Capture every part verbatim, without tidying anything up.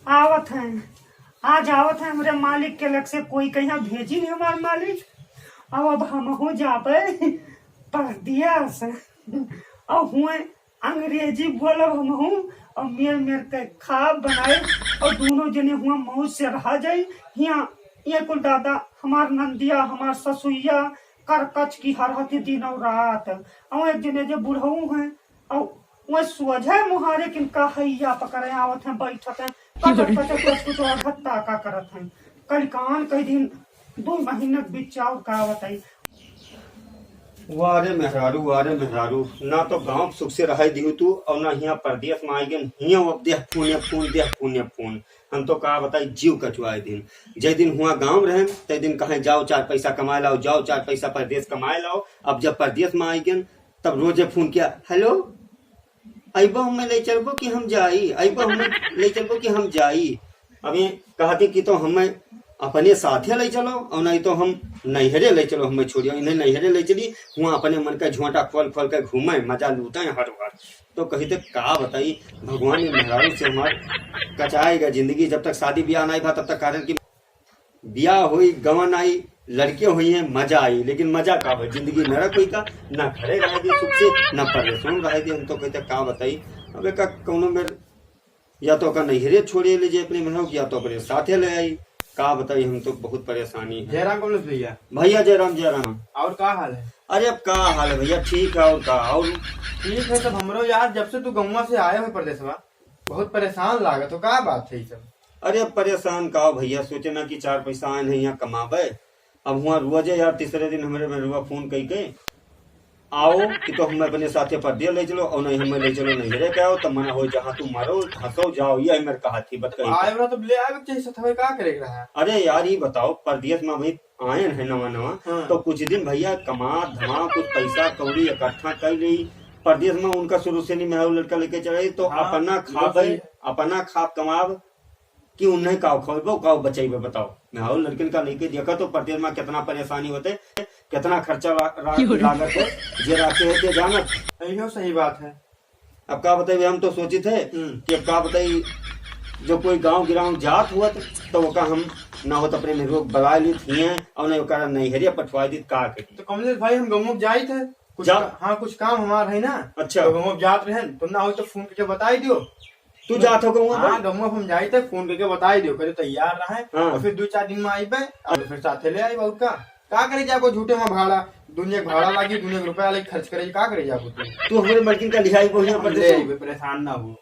आवत हैं, आज आवत हैं हमरे मालिक के लग से कोई कहिया भेजी नहीं हमार मालिक। अब, अब हमहू जाबे परदेस। अब हुए अंग्रेजी बोलब हमहू, और मेर मेर के खाब बनाए, और दोनों जने हुआ मौज से रहा जाई। हियाँ ये कुल दादा, हमार नंदिया, हमार ससुइया, करकच की हरहती दिन और रात। और एक जने जो बुढ़ऊ हैं, और वह सोझे मुहारे किनका हैया पकड़े आवत हैं, बैठत हैं, कचर कचर कुछ कुछ और भत्ता का करत हैं। कल कान कई दिन दो महीना के बीच और का बताई। वाह रे मेहरारू, वाह रे मेहरारू, ना तो गाँव सुख से रहाई दिहू तू, और ना हियाँ परदेस में आई गन, हियाँ अब देह फून, या फून, देह फून, या फून। हम तो का बताई, जीव कचुआए दिन। जय दिन हुआ गाँव रहेन, तय दिन कहें, "जाओ चार पैसा कमाए लाओ, जाओ चार पैसा परदेस कमाए लाओ।" अब जब परदेस में आई गन, तब रोजे फोन किया, "हेलो, अइबो हमें ले चलबो कि हम जाई? अइबो हमें ले चलबो कि हम जाई?" अब ये कहती कि तो हमें अपने साथे ले चलो, और नहीं तो हम नैहरे ले चलो, हमें छोड़ियो, इन्हें नैहरे ले चली, हुआ अपने मन का झोंटा खोल खोल के घूमे, मजा लूटे हर बार। तो कही थे का बताई, भगवान ने मेहरारू से हमार कचाएगा जिंदगी, जब तक शादी ब्याह नहीं भा तब तक, कारण कि ब्याह होई, गवन आई, लड़के होई हैं, मजा आई, लेकिन मजा का होई? जिंदगी नरक होई का? ना घरे रहे दी सुख से, ना परेशान रहे दी। हम तो कहते का बताई, अब एका कौनो मेर या तो ओका नैहरे छोड़े ले जाए अपने मेहरारू के, या तो अपने साथे ले आई। का बताई, हम तो बहुत परेशानी है। जयराम कमलेश भैया। भैया जयराम, जयराम। और का हाल है? अरे अब का हाल है भैया, ठीक है, और का, और ठीक है सब हमरो यार, जब से तू गौवा से आए हो परदेसवा, बहुत परेशान लागत हो, का बात है ई सब? अरे अब परेशान का हो भैया, सोचे ना कि चार पैसा आए हैं यहाँ कमावे। अब हुआ रोजे यार, तीसरे दिन हमरे मेहरुआ फोन कई के, "आओ कि तो हमें अपने साथे परदेस ले चलो, और नहीं हमें ले चलो नैहरे के आओ, तब मना हो जहाँ तू मरो, हंसो, जाओ," ये मेरे कहा थी, बत कही। आए वाला तो ले आवे के चाहिए, सथवे का करे के रहा? अरे यार, ये बताओ, परदेस में भाई आयन है नवा नवा, हाँ। तो कुछ दिन भैया कमा धमा कुछ पैसा कौड़ी इकट्ठा कर ली। परदेस में उनका शुरू से नहीं, मेहरारू लड़का लेके चले, तो हाँ, अपना ये खाबे, सही है। अपना खाब कमाब कि उन्हें काव खवेबो, काव बचैबे, बताओ। मेहरारू लड़कन का लेके देखा तो परदेस में कितना परेशानी होते, कितना खर्चा ला-, ला-, क्यों रे? लागत है, जे राखे है ते जानत। इहो सही बात है। अब का बताई, हम तो सोचित है हम्म। कि अब का बताई, जो कोई गाँव गिराव जात हुआ तो, तो ओका हम ना होत अपने मेहरुआ के बलाए लीत हियाँ, और ना ओकरा नैहरिया पठवाए दीत, का करी? तो कमलेश भाई, हम गौवा जाइत है, कुछ जा। का-, हाँ, कुछ काम हमार है ना। अच्छा। तो गौवा जात रहेन, तो ना हो तो फोन करके बताई दियो। तू जात हो गौवा हाँ, पर? गौवा हम जाइत है, फोन करके बताई दियो, कहे तैयार रहे, हाँ। और फिर दो चार दिन में आइबे, और फिर साथे ले आइबे, और का? का करे जाबो झूठे में भाड़ा, दुनिया के भाड़ा लागी, दुनिया के रुपया लागी, खर्च करे, का करे जाबो तू? तू हमरे मलकिन का लिहाई को यहाँ हम पर ले दे। आइबे, परेशान ना हो।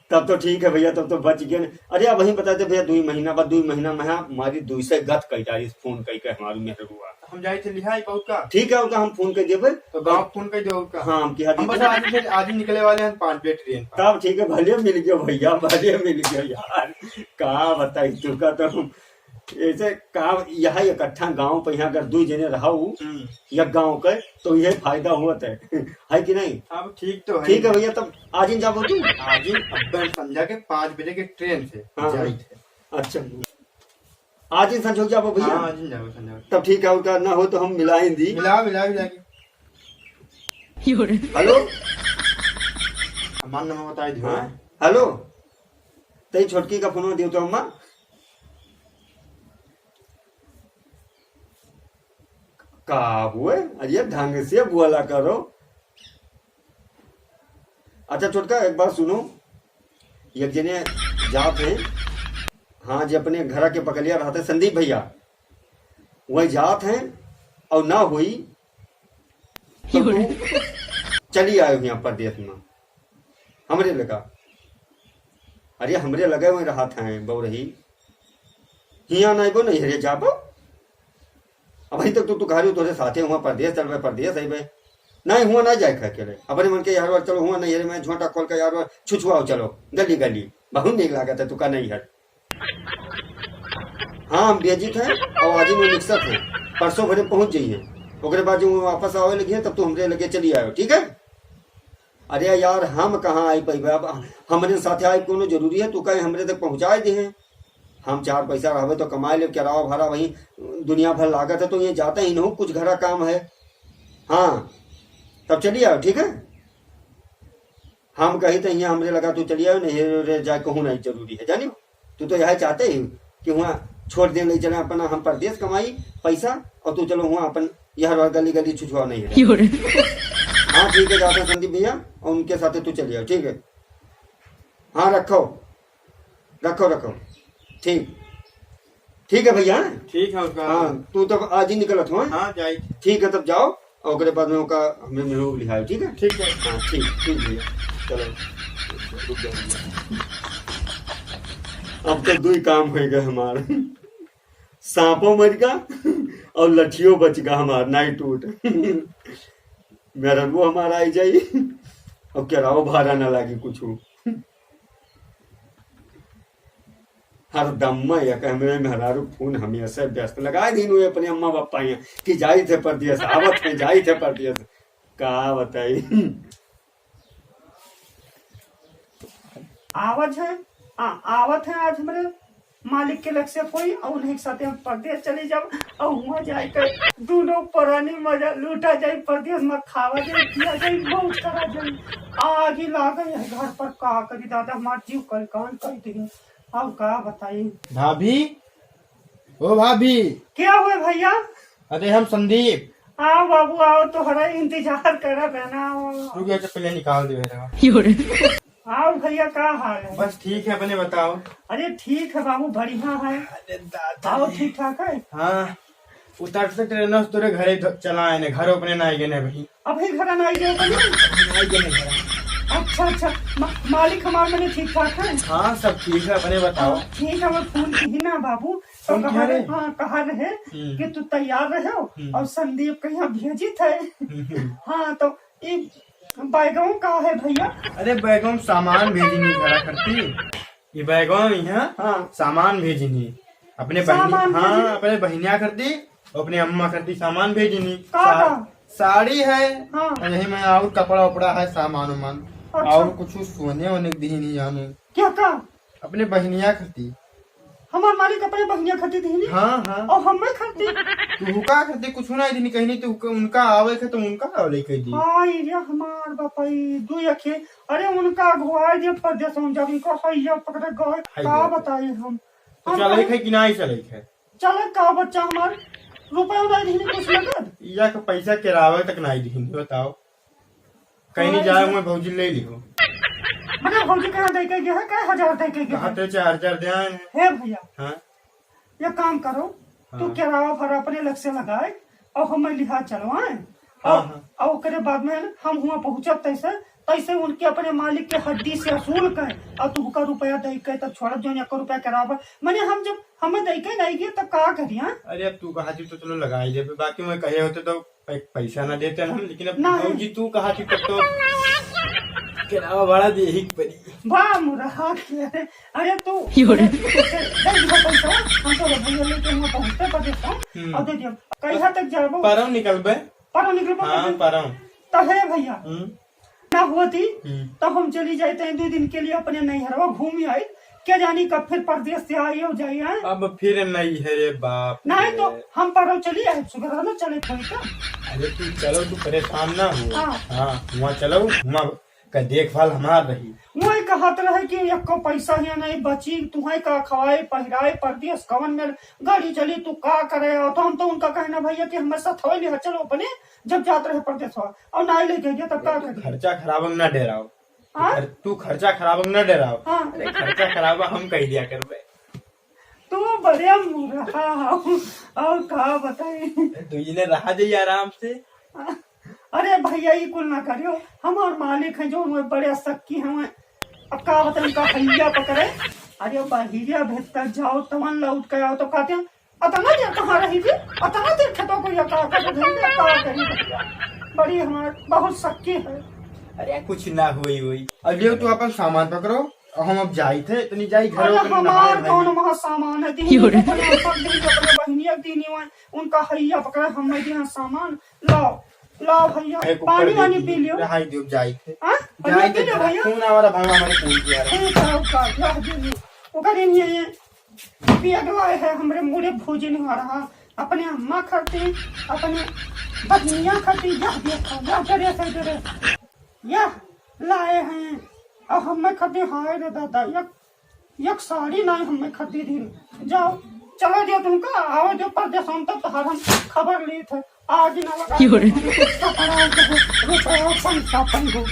तब तो ठीक है भैया, तब तो बच गए। अरे अब वहीं बता दे भैया, दुई महीना बाद, दुई महीना में हमारी दुई सौ गत कई डाली, फोन कई के हमारी मेहरुआ। हम जाइत है लिहाई बहुत का। ठीक है, ओका हम फोन कर देबे। तो गाँव फोन कर दो का। हाँ, हम किहा हम बस दीजिए। आज ही, आज ही निकले वाले हैं पाँच बजे ट्रेन पर। तब ठीक है, भले मिल गयो भैया, भले मिल गयो यार। का बताई तू का तो हम ऐसे का यहाँ इकट्ठा गाँव पे यहाँ अगर दो जने रहो हम्म। या गाँव के तो यह फायदा होत है, है कि नहीं? अब ठीक तो है। ठीक है भैया, तब आज ही जाबो तू? आज ही अब संध्या के पाँच बजे के ट्रेन से हाँ। जाइत है। अच्छा, आज ही संझोक जाबो भैया? हाँ, आज ही जाबो संध्या। तब ठीक है, और का ना हो तो हम मिलाएं दी। मिला, मिला, मिला के। हेलो? हमार नंबर बताई दियो। हाँ, हेलो? तई छोटकी का फोन दियो तो अम्मा। का हुए? अरे ढंग से बोला करो। अच्छा छोटका, एक बात सुनो, एक जने जात हैं, हाँ, जे अपने घर के बगलिया रहते संदीप भैया, वही जात हैं और ना होई तो तू चली आयो यहाँ परदेस में। हमरे लगा, अरे हमरे लगे हुए रहत हैं बउरही, हियाँ ना अइबो, नैहरे जाबो। अबहीं तक तो तू कहा रही तोरे साथे हुआ परदेस चलबे, परदेस अइबे। नहीं हुआ ना जाए के अकेले, अपने मन के यार वार चलो हुआ नैहरे में झोंटा खोल के यार वार छुछुआओ चलो गली गली, बहुत नीक लागत है तू का नैहर। हाँ, हम भेजित हैं और आज ही में निकसत हैं, परसों भरे पहुँच जाइए। ओकरे बाद जो वापस आवे लगी है, तब तू हमरे लगे चली आयो, ठीक है? अरे यार, हम कहाँ आई पइबे? अब हमरे साथे आई कोनो जरूरी है? तू कहे हमरे तक पहुँचाए दे हैं। हम चार पैसा रहबे तो कमाए लेब, किरावा भाड़ा वहीं दुनिया भर लागत है, तो ये जाते ही नहीं, कुछ घरा काम है। हाँ, तब चली आओ, ठीक है? हम कही तो यहाँ हमरे लगा तू चली आओ, नहीं रे, जाए कहूँ नहीं जरूरी है, जानी? तू तो यह चाहते ही कि वहाँ छोड़ दे, ले चले अपना हम परदेस कमाई पैसा, और तू चलो वहाँ अपन यह गली गली छुछुआ नहीं है। हाँ, ठीक है, जाते हैं संदीप भैया, और उनके साथ तू चली आओ, ठीक है? हाँ, रखो, रखो, रखो। ठीक, ठीक है भैया। ठीक है उसका। हाँ, तू तब आज ही निकलत हो, हाँ? हाँ, जाई। ठीक है, तब जाओ, और ओकरे बाद में ओका हमरे में लोग लिहायो, ठीक है? ठीक है। हाँ, ठीक, ठीक भैया, चलो, रुक जाओ भैया। अब तो दुई काम होइ गए हमार, सांपो मर गा और लठियो बच गा हमार, नाई टूट। मेहररुओ हमार आई जाई और किराओ भाड़ा ना लागी कुछ। हरदम एक हमरे मेहरारू फोन हमेशा व्यस्त लगाए दिन हुए अपने अम्मा पापा यहाँ कि जाई थे परदेस, आवत है, जाई थे परदेस। का बताई? आवत है, आ, आवत है आज हमरे मालिक के लग से कोई, और उन्हीं के साथे हम परदेस चली जाब, और हुआँ जाइके दुनो परानी मजा लूटा जाई, परदेस में खावा जाई, पिया जाई, मौज करा जाई। आगी लागे है घर पर, का करी दादा, हमार जीव कलकान कर दिए। अब का बताई? भाभी, ओ भाभी। क्या हुए भैया? अरे हम संदीप। आओ बाबू, आओ, तोहरा इंतजार करत है ना। रुक जा, पहले निकाल दे रहा। आओ भैया, का हाल है? बस ठीक है, अपने बताओ। अरे ठीक है बाबू, बढ़िया है। अरे दादा आओ, रे। ठीक ठाक है? हाँ, उतर से ट्रेन से तोरे घरे ध-, चला आए ने, घर अपने ना आए ने भाई। अभी घर ना आए गए अपने? ना आए ने घर। अच्छा, अच्छा, मा-, मालिक हमार मने ठीक ठाक है? हाँ, सब ठीक है, अपने बताओ। हाँ, ठीक है, मैं फोन की ही ना बाबू, तो फोन कहा किया रहे, रे? हाँ, कहा रहे हम्म। कि तू तैयार रहो हम्म। और संदीप के यहाँ भेजी थे। हम्म। हाँ, तो ई बैगवा का है भैया? अरे बैगवा में सामान भेजनी घरा करती। ई बैगवा में यहाँ हाँ। सामान भेजनी। अपने बहिनी, सामान हाँ, भेजनी? अपने बहिनिया करती, अपने अम्मा करती सामान भेजनी। का सा-, का? साड़ी है, हाँ। और यही में और कपड़ा उपड़ा है, सामान उमान। अच्छा। और कुछ सोने वोने के दीनी जाने। क्या का? अपने बहिनिया करती। हमार मालिक अपने बहिनिया खातिर दीनी? हाँ, हाँ। और हमें खातिर? तू हुका खातिर कुछ ना दीनी, कहीं नहीं तू उनका आवे के तो उनका आवे कह दी। हाँ, ये हमार बापाई, दू अखे। अरे उनका अगुवाई दे परदेस हम जब इनको हैया पकड़े गए, हाय का रे। बताई हम? तो हम चले कहीं खे कि नहीं चले खे? चले का बच्चा हमार? रुपया उड़ा दीनी कुछ नगद? या के पैसा किरावे तक नहीं दीनी, बताओ। कहीं नहीं हाँ, जाए, ये मैं भौजी ले लियो। मतलब भौजी कहाँ दे के गया है? कै हजार दे के गया कहाँ है? ते चार हजार दे आए हैं। हे भैया, हाँ। ये काम करो, तू हाँ। किरावा भर अपने लग से लगाए और हमें लिहा चलवाए। हाँ, और, हाँ। और ओकरे बाद में हम हुआ पहुँचब तैसे, तैसे उनके अपने मालिक के हड्डी से असूल कर और तू का रुपया दे के तब छोड़ब जौन एक रुपया किरावा। माने हम जब हमें दे के नहीं गए तब का करिया? अरे अब तू कहा थी तो चलो लगा ही देबे, बाकी मैं कहे होते तो पै-, पैसा ना देते ना हम, लेकिन अब नहीं। भौजी तू कहा थी तब तो किरावा भाड़ा दे ही पड़ी। वाह मुरहा के, अरे तू यो रे। दे दियो पैसा, हम तो भैया लेके हुआ पहुँचते परदेस हम, हम्म। और दे दियो। कहिया तक जाबो? परौ निकलबे। परौ निकलबो हाँ, परौ। परौ। तो हे भैया, हम्म। ना होती, हम्म। तो हम चली जाते हैं दो दिन के लिए अपने नैहरवा घूम आई। क्या जानी कब फिर परदेस से आई हो जाए, हैं? अब फिर नहीं है रे बाप नहीं रे। तो हम परौ चली आए, सुबह ना चले कोई तो। अरे तू चलो, तू परेशान ना हो। हाँ। हाँ, वहाँ चलो, वहाँ का देखभाल हमार रही। वही कहत रहे कि एको पैसा हियाँ नहीं बची, तुम्हें का खवाए, पहिराए, परदेस कवन में गाड़ी चली, तू का करे? और तो हम तो उनका कहना भैया कि हमारे साथ हवाई लिहा चलो अपने, जब जात रहे परदेसवा और नाई लेके गया तब का अरे, करी? खर्चा खराब ना डेराओ। हाँ? खर-, तू खर्चा खराब ना डेराओ। हाँ। अरे, खर्चा खराब हम कह दिया करबे। तू बड़े मुरहा हो, और का बताई? तू इन्हें रहा जाइए आराम से। अरे भैया, ई कुल ना करियो, हमार मालिक हैं जो हमें बड़े सक्की हैं, अब का बताई, उनका हैया पकड़े। अरे बहिरिया भीतर जाओ, तवन लौट के आओ, तो कहते हैं, अतना देर कहाँ रही थी? अतना देर खेतों को या का कर रही थी? का करी भैया? बड़ी हमार बहुत सक्की है। अरे कुछ ना होई होई। अब लियो तू अपन सामान पकड़ो, और हम अब जाई थे, इतनी जाई घर अरे ओतनी हमार नहाए कौन धोए। वहाँ सामान है? दीनी यो रे। अपने अपन दीनी, अपने बहिनिया दीनी हुआ, उनका हैया पकड़ा, हम नहीं दिया सामान। लाओ, लाओ भैया, एक ऊपर पानी दे वानी दी, पी लियो। रहाई दियो, जाई थे। हाँ? भैया जाई पी थे, लियो भैया। फोन आवा रहा, भाई हमारे फोन किया रहा। अरे का, का, रह दे लियो। ओकर ये, ये, बैग लाए है, हमरे मुड़े भोजन हो रहा, अपने अम्मा खातिर, अपने बहनिया खातिर, यह देखो, यह ड्रेस है, ड्रेस, यह लाए हैं। और हमें खातिर, हाय रे दादा, एक, एक साड़ी नहीं हमें खातिर दिन। जाओ, चलो जो तुमका, आओ जो परदेस हम तो तोहार हम खबर लेत है। आगे ना लगा। क्यों रे? कपड़ा हो, रुपया हो, पैसा हो।